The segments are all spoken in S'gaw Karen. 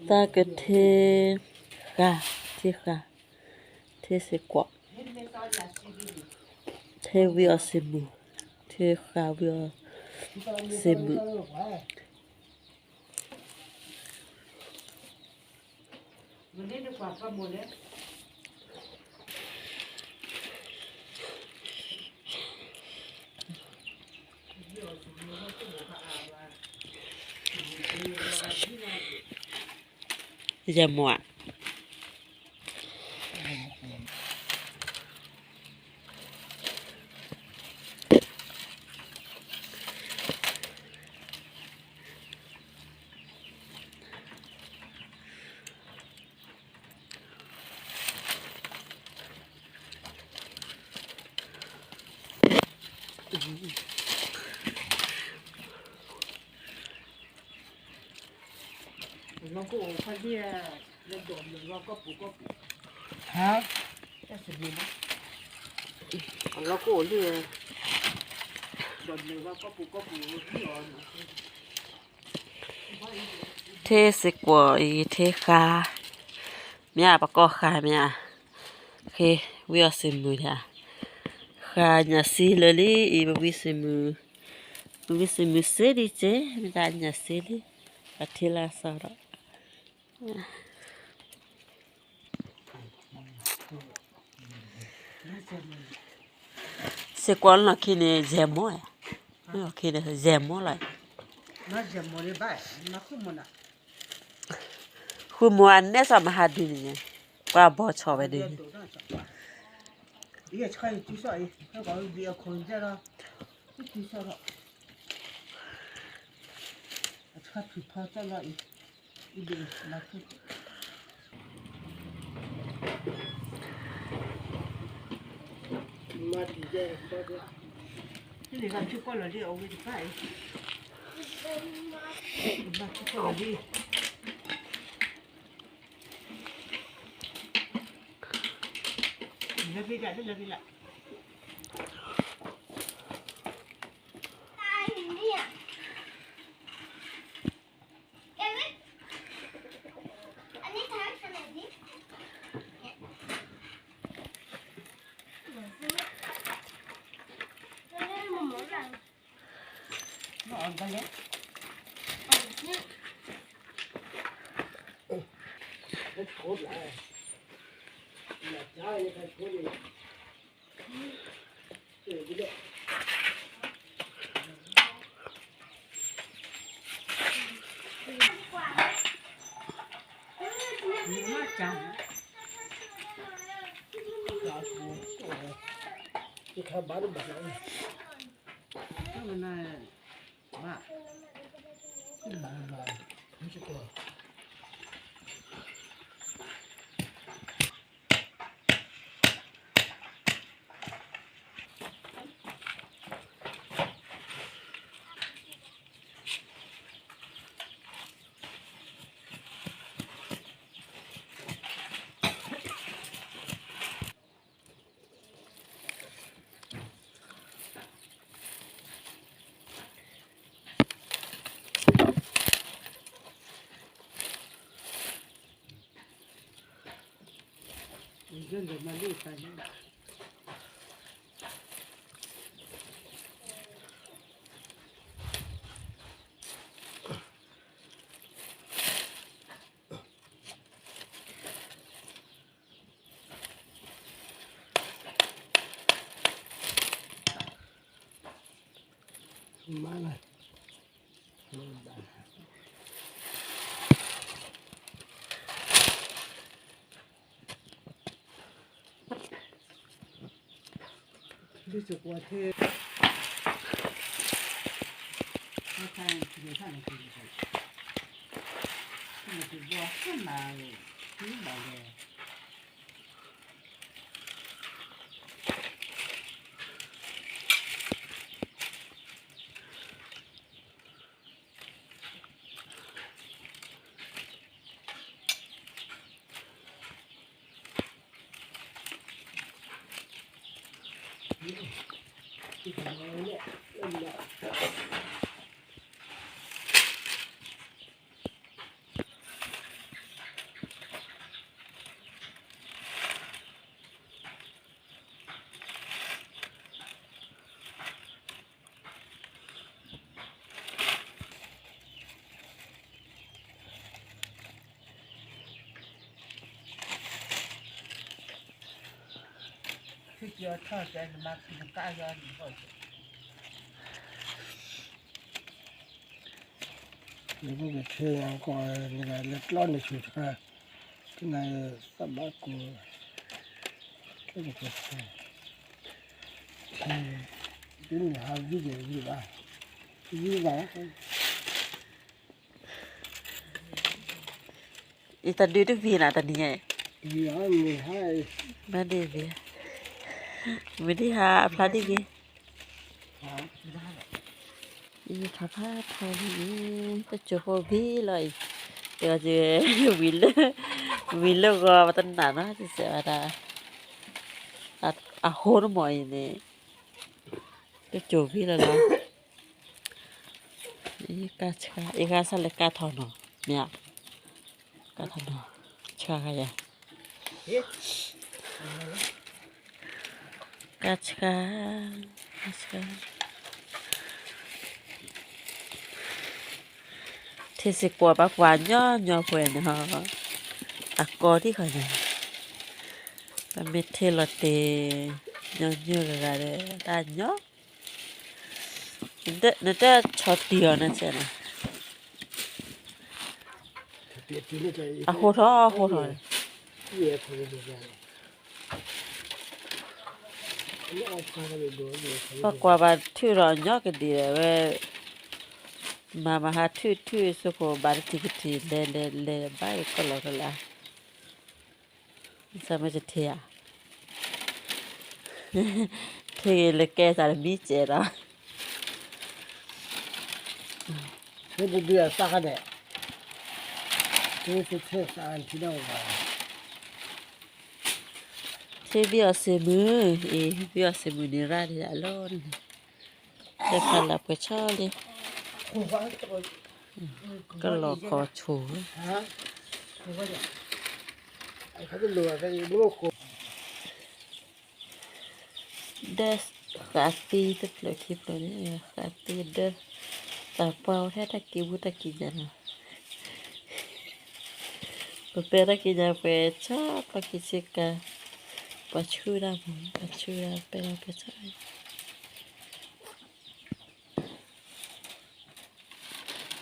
တၢ်ကထ့ဃာ်, ထ့ဃာ်, ထ့စ့ၢ်ကီး, ထ့ဝံအီၤစ့ၢ်မုၢ်, ထ့ဃာ်ဝံအီၤစ့ၢ်မုၢ်. ယဲၢ်မီၢ်ဧါ. လီၤကအိၣ်ဖဲလံ, လၢဒိးဘျၢၣ်လီၤကီၢ်ပူၤကီၢ်ပူၤ, ဟါ, တၢ်စံးဘျုးလီၤ, အလီၤကအိၣ်လံ, ဒိးဘျၢၣ်လီၤကီၢ်ပူၤကီၢ်ပူၤ, ထ့စ့ၢ်ကီးအံၤ ထ့ဃာ်, မ့ၢ်အပကီၢ်ဃာ်မ့ၢ်ဧါ, ဃ့ဝံအီၤစ့ၢ်မုၢ်ဧါ, ဃာ်ညၣ်စ့လၢာ်လံအံၤ ပဝံစ့ၢ်မုၢ်, ပဝံစ့ၢ်မုၢ်စ့ဒံးက့ၤ မ့ၢ်တၢ်ညၣ်စ့လံ, ပထ့လၢအစီဒီး စ့ၢ်ကီးလီၢ်ခံန့ၣ် ယဲၢ်မီၢ်, လီၢ်ခံန့ၣ် ယဲၢ်မီၢ်လီၤ, ဃုမီၢ်အနဲၣ်စီၤမဟါဒုန့ၣ်, ပှၤဘီၣ်ဆီၣ်ဝဲဒုန့ၣ်, နကထ့ၣ်ကီး နကလဲၤကျီန့ၣ်ဆူၣ်တခါ, ကနၣ်သးဘၣ်ကိၢ်, ကဲန့ၣ်ကဲ, ဒ်န့ၣ်ဟးဝံၤကဲဝံၤဘၣ်, ဝံၤဘၣ် အံၤတၢ်ဒုးတဝံၤနၤတနံၤညါအံၤ, မ့ၢ်ဒ်ဝံၤ, မ့ၢ်ဒ်ဟးအဖျါဒ်ဝံၤ, အံၤဖးဖးထီဒ်အံၤ, တစိၢ်ဖိဝံၤလီၤအံၤ, တဲဝဲ, ဝံၤလၢ, ဝံၤလၢဂီၤပတနၢ်နီၤ တစဲးဝဲဒၣ်, အဟိတမီၤအံၤန့ၣ်, တစိၢ်ဝံၤလီၤလီၤ. ကါဆှါ အံၤဂၤစၢ်လၢကါထီၣ်နီၤ မ့ၢ်ဧါ, ကါထီၣ်နီၤ, ဆှါဂၤယၤ, ကါဆှါ, ကါဆှါ, ထ့စ့ၢ်ကီးပှၤကွၢ်ညီညီပှဲၤန့ၣ်ဟီ, အကီဒံးဃီညါ, ပမ့ၢ်ထ့လီၤတ့ၢ်, ညီညီဂၤဂၤဒီး တၢ်ညီ နတဆီၣ်တံၢ်အီၤန့ၣ်စဲးနီၤ, အဟိထီၣ်ဟိထီၣ်, ပကွၢ်ဘၣ်ထုးဒီးညီကဒံးဝဲ, မၤမၤဟးထုးထုးစိခိၣ်ဘၣ်တထံၣ်ကထံၣ် လဲၤလဲၤလဲၤဘၣ်ကလီကလး စၢ်မ့ၢ်တထ့ဧါ, ထ့ဂ့ၤလၢကဲစးတမံစဲးဒီး, ထ့ဒုးအသးခါဒဲး, ထ့သ့ထ့သးထံဒီးဝဲ, ထ့ဘံၣ်အီၤစ့မုၢ်, အ့ၣ် ဘံၣ်အီၤစ့မုၢ်န့ၣ်ရၣ်ဒ်အလီၢ်န့ၣ်, တၢ်ဖးလၢပှဲၤဆီလံ, ကလီၤခီဆိၣ် ဒၢဃာ်သံတဖျၢၣ်ခံဖျၢၣ်န့ၣ်, ဃာ်သံဒၢ, တၢ်ပှၤအိၣ်ထဲတၢ်က့ၤဝူတၢ်က့ၤညါလီၤ, ပပဲတၢ်က့ၤညါပှဲၤဆီ ပှၤက့ၤဆ့ကၤ, ပှၤဆူၣ်ဒၣ်မူ ပှၤဆူၣ်ဒၣ်ပဲလီၤပှဲၤဆီ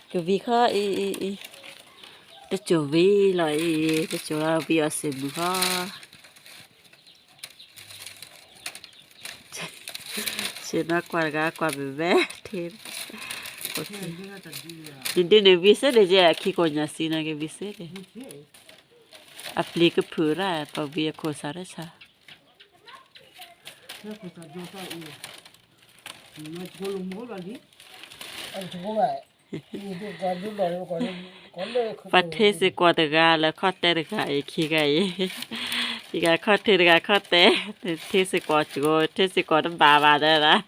ကဝံၤခီအံၤအံၤအံၤ, တစိၢ်ဝံၤလီၤအံၤ, တစိၢ်လီၤဝံၤအီၤစ့မုၢ်ဃီ, ဆ့ၣ်နီၤကွၢ်တဂၤကွၢ်ဘဲဘဲ, နဒုးန့ၣ်ဝံၤစ့ၢ်ဒၣ်ကဲ အခံကိးညါစံးနီၤက့ၤဝံၤစ့ၢ်ဒၣ်, အပျံၤကဖုးရၣ် ပှၤဝံၤအခိၣ်စးရၣ်ဆါ ပှၤထ့စ့ၢ်ကီးတဂၤလၢခီၣ်တဲတဂၤအံၤခံဂၤအံၤ, ယဂၤခီၣ်ထ့တဂၤခီၣ်တဲ, ထ့စ့ၢ်ကီးစ့ၢ်ကီး ထ့စ့ၢ်ကီးတဘၣ်ဘၣ်ဒီး,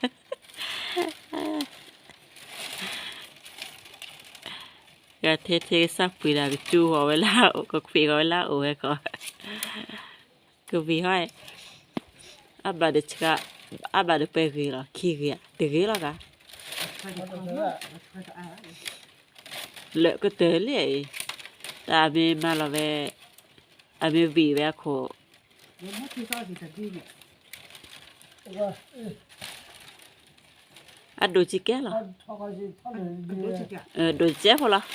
ဂၤထ့ထ့ကစၢ်ပှ့ၤဒၣ်ကစူဃီၤဝဲလၢအအိၣ် ကခွံးဃီၤဝဲလၢအအိၣ်ဝဲခီ ကဝံၤဟီ, အဘၣ်ဒီးဆှါ, အဘၣ်ဒီးပှဲၤဂ့ၤလီၤ ခံဂ့ၤဧါ တဂ့ၤလီၤဂၤ, လၢကတၢၢ်လံအံၤ, တၢ်အမ့ၢ်မၤလီၤဝဲ, အမ့ၢ်ဝံၤဝဲအခိၣ် အဒိးကကဲလီၤ, ဒိးကဲဖိလီၤ,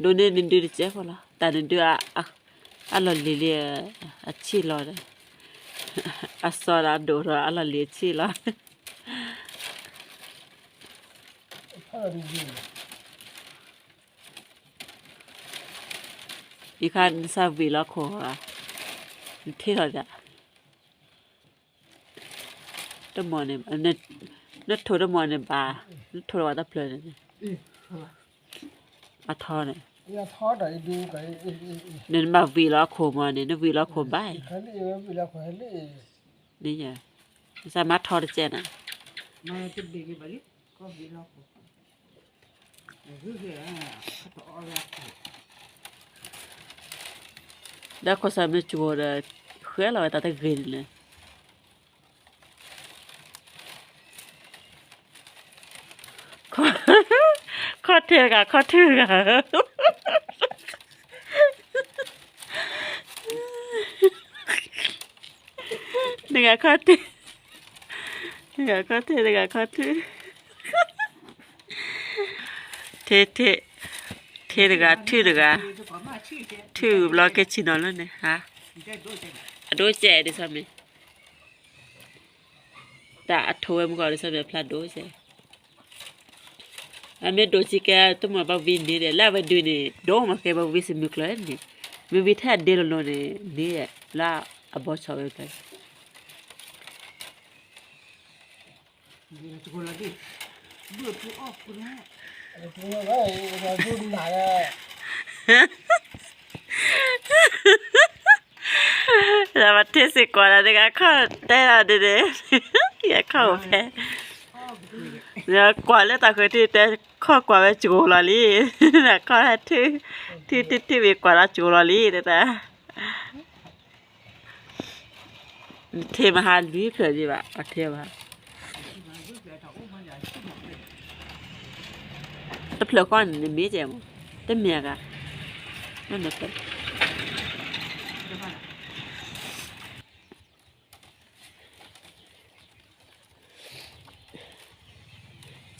ဒိးန့ၢ်နဒုတကဲဖိလီၤ, တၢ်နဒု အလီၢ်လံၤလံ, အဆံၣ်လီၤဒီး, အစီဒီးအဒိၣ်ဒီးအလီၢ်လံၤအဆံၣ်လီၤ ယခါနစၢ်ဝံၤလီၤခိၣ်, နထ့ထီၣ်ဒၣ်, တမီၢ်န့ၣ်, နထိၣ်တမီၢ်န့ၣ်ဘၣ်, နထိၣ်လီၤဝဲတဖျၢၣ်န့ၣ်, အထီန့ၣ်, နမၤဝံၤလီၤခိၣ်မီၢ်န့ၣ် နဝံၤလီၤခိၣ်ဘၣ်, နစၢ်မၤထီတကဲနၤ ဒီးခိၣ်စးမ့ၢ်ကၠိဒီး, ဃဲလီၤဝဲတၢ်တဂ့ၤန့ၣ်လၢ, ခီၣ်ထံးတဂၤ ခီၣ်ထံးတဂၤ, န ဂၤခီၣ်ထူၣ်, ဂၤခီၣ်ထူၣ် တဂၤခီၣ်ထူၣ်, ထံ, ထံ, ထံတဂၤ ထူၣ်တဂၤ, ထူၣ်ဘျီက့ၤဆံးနီၤလၢန့ၣ်, အဒိကဲဒ်သိးမ့ၢ် တၢ်အထိးဝဲမုၢ်ကီးဒ်သိးမ့ၢ်ဖျါဒိကဲ အမ့ၢ်ဒိးစ့ၢ်ကီး တမ့ၢ်ဘၣ်ဝံၤန့ၣ်ဒီး လၢအဝဲဒုးန့ၣ် ဒိၣ်မးကဲဘၣ်ဝံၤစမုၢ်ကျၢၢ်န့ၣ်, မ့ၢ်ဝံၤထဲအဒ့လိၤလိၤန့ၣ် န့ၣ်လၢအဘီဆီၣ်ဝဲဖျါ ဒီးပထံၣ်စ့ၢ်ကီးဒီး တဂၤခီၣ်တဲလီၤဒ်န့ၣ်, ယခီၣ်အိၣ်ဖဲ, ကွၢ်လၢတၢ်ဃုထံၣ်တဲ ခီၣ်ကွၢ်ဝဲကၠိလီၤလံ, ခီၣ်ထံၣ်, ထံၣ်ထံၣ်ထံၣ်ဝံၤကွၢ်လီၤကၠိလီၤလံ တၢ် နထံၣ်မဟါလွံၢ်ဖျၢၣ်ဒံးဘၣ် အထဲဘၣ်, တဖျၢၣ်ဃီန့ၣ် နမ့ၢ်ကဲမး, တမ့ၢ်အဂၤ, နနဖျၢၣ် ဆ့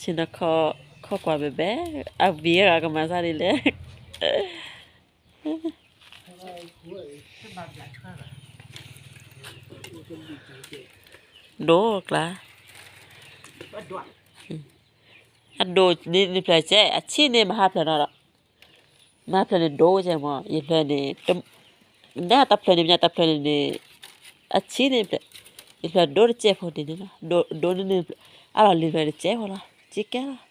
ၣ်နီၤခီၣ်ကွၢ်ဘဲဘဲ, အဝံၤအဂၤကမၤစၢ်ဒ်လဲၣ် ဒိၣ်ကျါ, အဒိၣ်န့ၣ်ဖျၢၣ်ကဲ အဆံၣ်န့ၣ်မဟါဖျၢၣ်နီၤဒီး, မဟါဖျၢၣ်န့ၣ်ဒိၣ်ကဲမး ယဖျၢၣ်န့ၣ်, နတၢ်ဖျၢၣ်န့ၣ်မ့ၢ်တၢ်ဖျၢၣ်န့ၣ်န့ၣ်, အဆံၣ်န့ၣ်, ယဖျၢၣ်ဒိၣ်တကဲဖိဒ်န့ၣ်လီၤ, ဒိၣ်န့ၣ်န့ၣ်, အလီၢ်လံၤဖျၢၣ်တကဲဖိလီၤ, ကဲလီၤ ဆီၣ်က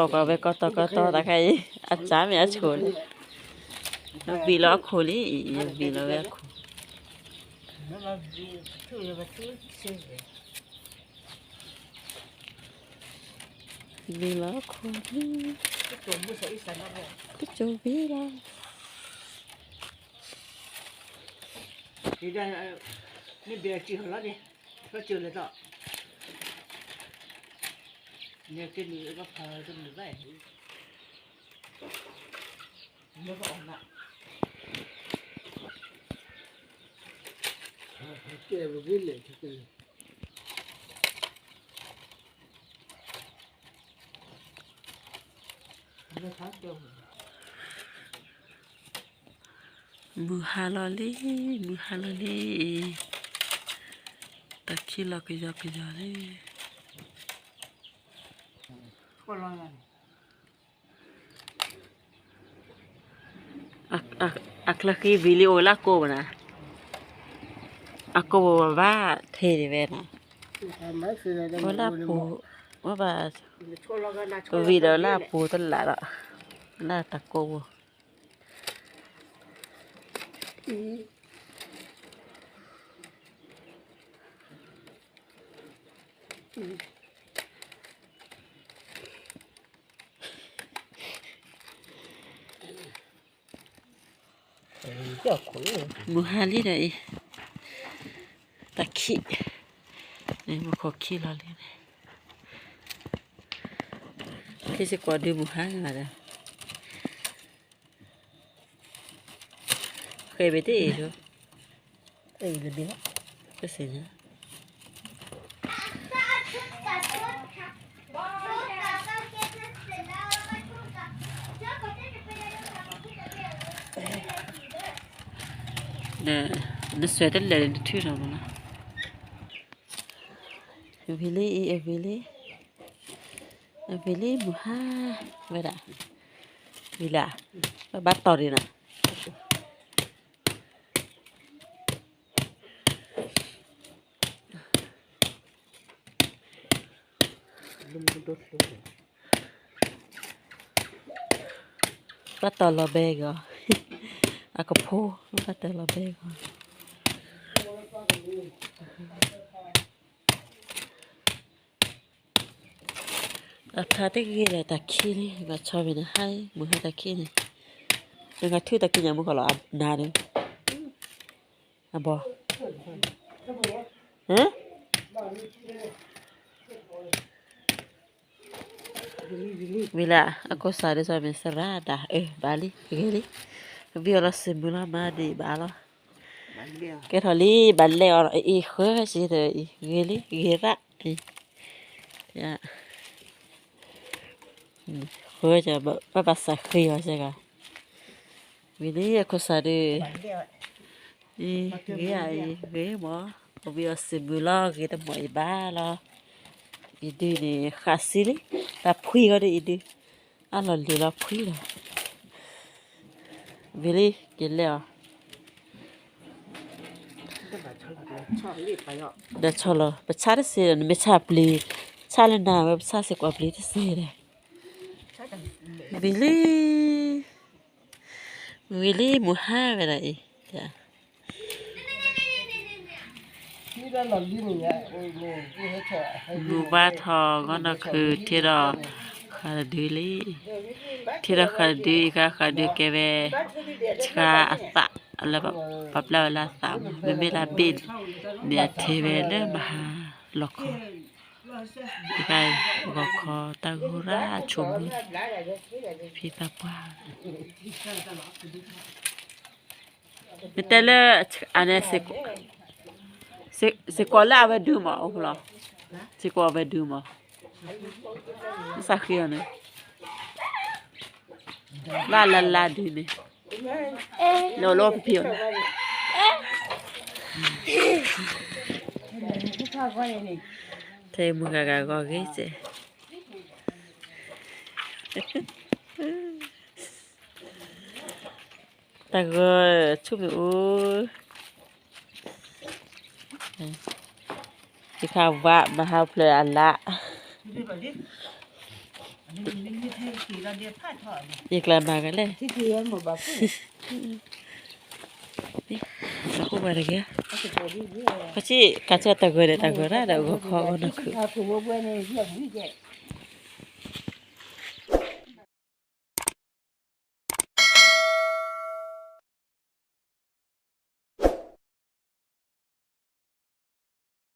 ွၢ်ဝဲကီတီကီတီတခါအံၤ, အစၢ်မ့ၢ်အဆိးလံ, ဝံၤလီၤအခိၣ်လံ, ဝံၤလီၤဝဲအခိၣ်, ဝံၤလီၤအခိၣ်လံ, ကစိၤဝံၤလီၤ. မ့ၢ်ဘဲစံၣ်ဟီလီၤန့ၣ်, ဘဲစံၣ်လဲၤတီၢ်, န့ၣ်ကနုာ်ဘၣ်ဖးကနုာ်ဘၣ်, မ့ၢ်ကအီၣ်မး, ကဲဝဲလဲၣ်, မုၢ်ဟါလီၤလံ, မုၢ်ဟါလီၤလံ, တၢ်ခံလီၤကယီကယီလံ. အချၢဃံဝံၤလံအိၣ်လၢကိၢ်ဘၣ်နၤ, အကိၢ်ဘၣ်ဘၣ်ထဲဒံးဝဲနၤ, အိၣ်လၢပူၤ, ဝဲဘၣ်, ပဝံၤဒီးလၢအပူၤတလးလီၤ, လၢတၢ်ကိၢ်ဘၣ်. မုၢ်ဟါလံဒီးအံၤ, တၢ်ခံး, မုၢ်ခိၣ်ခံးလီၤလံန့ၣ်, ထံၣ်စ့ၢ်ကီးဒုးမုၢ်ဟါန့ၣ်ဘၣ်ဒီး ဃဲဘ့ၣ်တ့ၢ်အံၤ, တစံးညါ, နစွဲတလဲၤနထုးထီၣ်မးလီၤ. အဝံၤလံအံၤ အဝံၤလံ, အဝံၤလံမုၢ်ဟါ, ဝဲဒၣ်, ဝံၤလံ, ဘၣ်တီၢ်ဒံးနၤ ဘၣ်တီၢ်လီၤဘဲဂီၤ, အကဖိ, ဘၣ်တီၢ်လီၤဘဲဂီၤ. အဖျါတဂ့ၤဒီးတၢ်ခံးလံ, ဘၣ်ဆီမ့ၢ်နဟါ, မုၢ်ဟါတၢ်ခံးန့ၣ်, နကထုးတၢ်ခံးညါမုၢ်ကီးလီၤ, နၤဒီး, အဘီ, ဟၢ, ဝံၤလၢအခိၣ်စးဒ်သိးမ့ၢ်သရၣ်ဒၣ် အၢ ဘၣ်လံ ဂ့ၤလံ, ပဘံၣ်အီၤလီၤစံးမုာ်လီၤမးဒံးဘၣ်လီၤ, ကဲထီၣ်လံ ဘၣ်လဲၣ်အီၤ အ့ၣ်ဃၢစ့ၢ်ဒီးအံၤ ဂ့ၤလံ ဂ့ၤရၣ်အံၤ, ဃၢ ဘၣ်ဘၣ်စးဃ့အီၤစ့ၢ်ကီး, ဝံၤလံအခိၣ်စးဒုး အံၤ ဂ့ၤဧါအံၤ ဂ့ၤမး, ပဘံၣ်အီၤစံးမုာ်လီၤ ဂ့ၤတမီၢ်အံၤဘၣ်လီၤ, အံၤဒုးန့ၣ် ဃးစံလံ, တၢ်ဖှံဂီၤဒုးအံၤဒုး, အလီၢ်လံၤလီၤဖှံလီၤ, ဝံၤလံ က့ၤလဲၣ်အီၤ ဒီးဆီလီၤ ပဆၣ်တစ့ဒီး နမ့ၢ်ဆၣ်ပျံၤ, ဆၣ်လၢနၤဝဲ ပဆၣ်စ့ၢ်ကီးပျံၤတစ့ဒီး, ဝံၤလံ, ဝံၤလံ မုၢ်ဟါဝဲဒၣ်အံၤ, မုၢ်ဘါထီၣ်ဂီၤနီၢ်ခုၣ် ထံၣ်ဒီးဃးတဒုလံ, ထံၣ်ဒီးဃးတဒု ယခါဃးတဒုကဲဝဲ ဆှါအသးလၢ ပှၤပျၢ်ဝဲလၢအသးမး မ့မ့ၢ်လၢအဘ့ၣ်န့ၣ် အထံၣ်ဝဲလၢမဟါလီၤခီ, ယခါဂီၤခီတၢ်ဂိၢ်ရၣ်ဆိကမိၣ် ဖံသးပှၢ် နတဲလၢ အန့ၣ် စ့ၢ်ကီးလၢအဝဲဒုမး အိၣ်ဖျီ, စ့ၢ်ကီးအဝဲဒုမး, စးဃ့အီၤန့ၣ်, ဘၣ်လၢလါဒုန့ၣ်, လီၤလီၤဖံဖံအီၤန့ၣ်, ထဲမုၢ်ဂၤဂၤဂီၢ်ဂ့ၤစဲး တၢ်ဂီၤဆူၣ်မ့ၢ်အိၣ်, ယခါဝါမဟါဖျၢၣ်အလါ, ယကျါမၤကလဲၣ်, အိၣ်ဝဲတဂ့ၤ, ခီဆံးကးဆၢတၢ်ဂီၤဒီး တၢ်ဂီၤရၣ်ဒီးဂီၤခီဂီၤနီၢ်ခုၣ်